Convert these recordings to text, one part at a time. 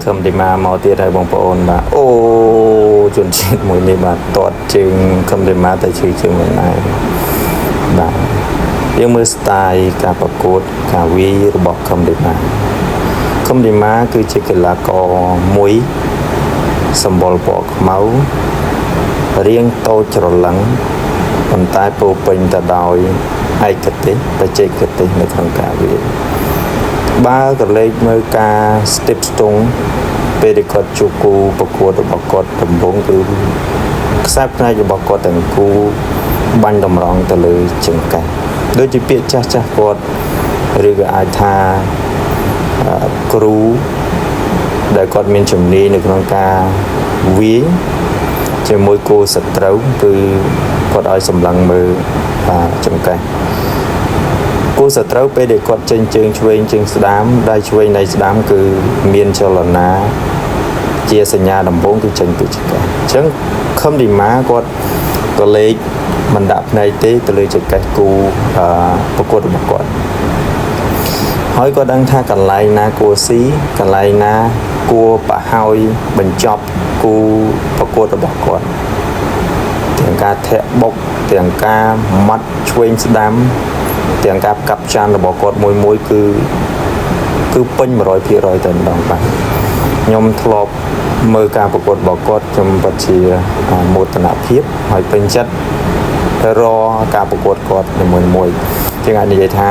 ខឹមឌីម៉ាមកទៀតហើយបងប្អូនបាទអូជនជាតិមួយនេះបាទទាត់ជើងខឹមឌីម៉ាតែឈឺជើងមិនដែរបាទយើងមើល style ការប្រកួតការវាយរបស់ខឹមឌីម៉ាខឹមឌីម៉ាគឺជាកីឡាករមួយសម្បុរពណ៌ខ្មៅរាងតូចច្រឡឹងប៉ុន្តែពោរពេញទៅដោយឯកទេសបច្ចេកទេសនៅក្នុងការវាយ បើក៏លេចមើលការ step ស្ទង់ពេលដែលគាត់ជួបគូប្រកួតរបស់គាត់ដំបូងគឺខ្សែផ្នែករបស់គាត់ទាំងគូបាញ់តម្រង់ទៅលើចង្កេះដូចជាពាក្យចាស់ចាស់គាត់ឬក៏អាចថាគ្រូដែលគាត់មានជំនាញនៅក្នុងការវាយជាមួយគូសត្រូវគឺគាត់ឲ្យសម្លឹងមើលបាទចង្កេះ គូសត្រូវពេលដែលគាត់ចេញជើងឆ្វេងជើងស្ដាំដៃឆ្វេងដៃស្ដាំគឺមានចលនាជាសញ្ញាដំបូងគឺចេញពីចង្កេះអញ្ចឹងខឹមឌីម៉ាគាត់ក៏លេខមិនដាក់ភ្នែកទេទៅលើចង្កេះគូអឺប្រកួតរបស់គាត់ហើយគាត់ដឹងថាកន្លែងណាគួរស៊ីកន្លែងណាគួរបហើយបញ្ចប់គូប្រកួតរបស់គាត់ទាំងការធាក់បុកទាំងការម៉ាត់ឆ្វេងស្ដាំទាំងការកាប់ចានរបស់គាត់មួយមួយគឺគឺពេញ100%តែម្ដងបាទខ្ញុំធ្លាប់មើលការប្រកួតរបស់គាត់ខ្ញុំពិតជាមោទនភាពហើយពេញចិត្តរកការប្រកួតគាត់នីមួយៗជាងអាចនិយាយថា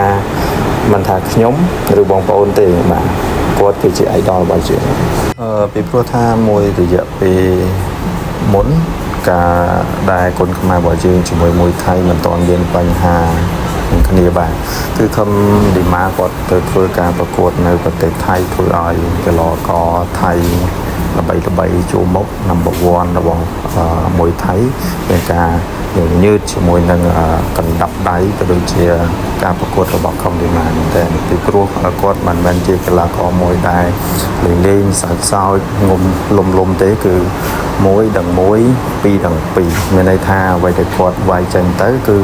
មិនថាខ្ញុំឬបងប្អូនទេបាទគាត់គឺជា idol របស់យើងអឺពីព្រោះថាមួយរយៈពេលមុនការដែលគុនខ្មែររបស់យើងជាមួយមួយថៃមិនទាន់មានបញ្ហានឹងគ្នាបាទគឺខំឌីម៉ាគាត់ទៅធ្វើការប្រកួតនៅប្រទេសថៃធ្វើឲ្យកីឡាករថៃល្បីល្បីចូលមុខ number 1របស់មួយថៃមានការញើតជាមួយនឹងកណ្ដាប់ដៃក៏ដូចជាការប្រកួតរបស់ខំឌីម៉ាមែនតើពីព្រោះគាត់មិនមែនជាកីឡាករមួយដែលលេងលេងសើចសើចងុំលុំលុំទេគឺ1ដឹង1 2ដឹង2មានន័យថាអ្វីដែលគាត់វាយចេញទៅគឺ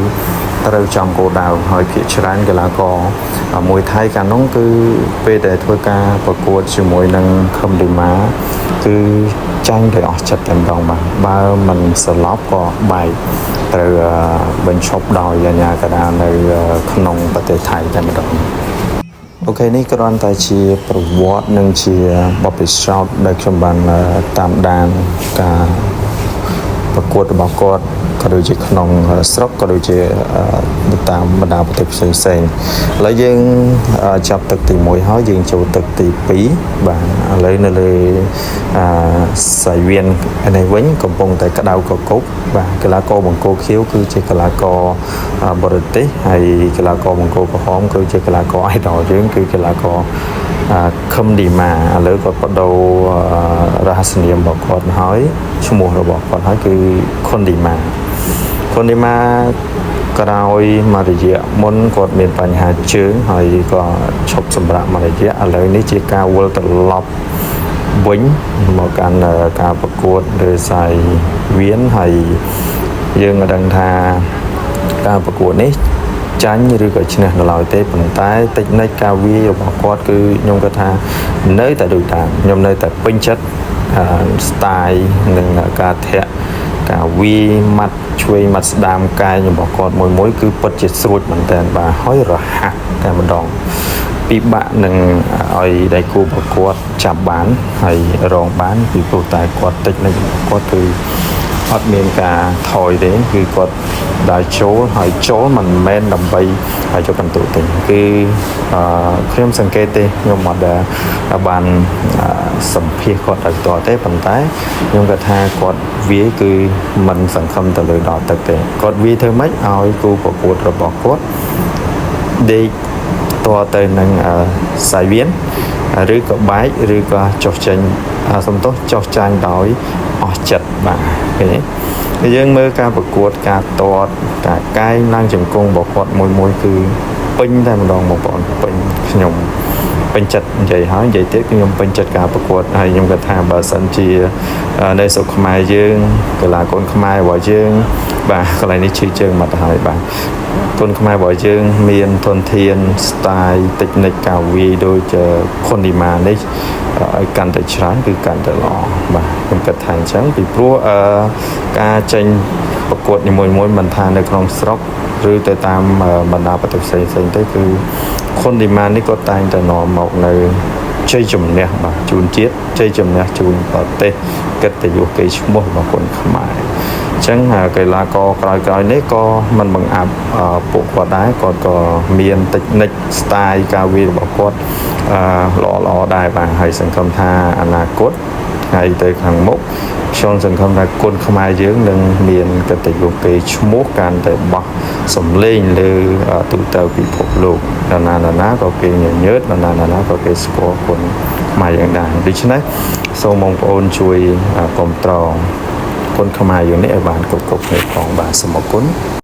ត្រូវចំគោលដៅហើយភាគច្រើនកីឡាករមួយថៃកាលនោះគឺពេលដែលធ្វើការប្រកួតជាមួយនឹងខឹមឌីម៉ាគឺចាញ់ដោយអស់ចិត្តតែម្ដងបាទបើមិនស្លាប់ក៏បែកត្រូវបញ្ឈប់ដោយអាជ្ញាកណ្ដាលនៅក្នុងប្រទេសថៃតែម្ដង OK នេះគ្រាន់តែជាប្រវត្តិនិងជាបទពិសោធន៍ដែលខ្ញុំបានតាមដានការប្រកួតរបស់គាត់ក៏ដូចជាក្នុងស្រុកក៏ដូចជាតាមបណ្ដាប្រទេសផ្សេងផ្សេងឥឡូវយើងចាប់ទឹកទី1ហើយយើងចូលទឹកទី2បាទឥឡូវនៅលើអឺសៃវៀននេះវិញកំពុងតែក្តៅកកុកបាទកីឡាករបង្គោលខៀវគឺជាកីឡាករបរទេសហើយកីឡាករបង្គោលក្រហមគឺជាកីឡាករ idol យើងគឺកីឡាករខឹមឌីម៉ាឥឡូវគាត់បដូររហស្សនាមរបស់គាត់ហើយឈ្មោះរបស់គាត់ហើយគឺខុនឌីម៉ាខុនឌីម៉ាក្រោយមករយៈមុនគាត់មានបញ្ហាជើងហើយក៏ឈប់សម្រាកមករយៈឥឡូវនេះជាការវិលត្រឡប់វិញមកកាន់ការប្រកួតឬសៃវៀនហើយយើងក៏ដឹងថាការប្រកួតនេះចាញ់ឬក៏ឈ្នះនៅឡើយទេប៉ុន្តែតិចនិចការវាយរបស់គាត់គឺខ្ញុំគាត់ថានៅតែដូចដើមខ្ញុំនៅតែពេញចិត្ត style និងការធាក់ការវាយម៉ាត់ឆ្វេងម៉ាត់ស្ដាមកែងរបស់គាត់មួយមួយគឺពិតជាស្រួចមែនតើបាទហើយរហ័សតែម្ដងពិបាកនឹងឲ្យដៃគូប្រកួតចាប់បានហើយរងបានពីព្រោះតែគាត់តិចនិចរបស់គាត់គឺអត់មានការថយទេគឺគាត់ដើរចូលហើយចូលមិនមែនដើម្បីឲ្យយកបន្ទុកទេគឺអឺខ្ញុំសង្កេតទេខ្ញុំអត់ដែលបានសម្ភាសគាត់ដោយផ្ទាល់ទេប៉ុន្តែខ្ញុំគាត់ថាគាត់វាយគឺមិនសង្ឃឹមទៅលើដល់ទឹកទេគាត់វាយធ្វើម៉េចឲ្យគូប្រកួតរបស់គាត់ដេកតទៅនឹងសាយវៀនឬក៏បែកឬក៏ចុះចេញសំទោសចុះចាញ់ដោយអស់ចិត្តបាទឃើញទេយើងមើលការប្រកួតការតតការកែងឡើងជង្គង់របស់គាត់មួយមួយគឺពេញតែម្ដងបងប្អូនពេញខ្ញុំ ពេញចិត្តនិយាយហើយនិយាយទៀតគឺខ្ញុំពេញចិត្តការប្រកួតហើយខ្ញុំគាត់ថាបើសិនជានៅស្រុកខ្មែរយើងកីឡាកូនខ្មែររបស់យើងបាទកន្លែងនេះឈឺជើងមកទៅហើយបាទកូនខ្មែររបស់យើងមានធនធាន style technique ការវាយដូចខុនឌីម៉ានេះឲ្យកាន់តែច្រើនគឺកាន់តែល្អបាទខ្ញុំគិតថាអញ្ចឹងពីព្រោះអឺការចេញប្រកួតនីមួយៗមិនថានៅក្នុងស្រុកឬទៅតាមបណ្ដាប្រទេសផ្សេងៗទេគឺខុនឌីម៉ានេះក៏តែងតែនាំមកនៅជ័យជំនះបាទជូនជាតិជ័យជំនះជូនប្រទេសកិត្តិយសកេរ្តិ៍ឈ្មោះរបស់គុនខ្មែរអញ្ចឹងកីឡាករក្រោយៗនេះក៏មិនបង្អាប់ពួកគាត់ដែរគាត់ក៏មាន technique style ការវាយរបស់គាត់ល្អល្អដែរបាទហើយសង្ឃឹមថាអនាគតថ្ងៃទៅខាងមុខខ្ញុំសង្ឃឹមថាគុនខ្មែរយើងនឹងមានកិត្តិយសកេរ្តិ៍ឈ្មោះកាន់តែបោះសំលេងលើទូទៅពិភពលោកនរណានរណាក៏គេញញើតនរណានរណាក៏គេស្គាល់គុនខ្មែរយើងដែរដូច្នេះសូមបងប្អូនជួយគ្រប់គ្រងគុនខ្មែរយើងនេះឲ្យបានគ្រប់គ្រប់គ្នាផងបាទសូមអរគុណ។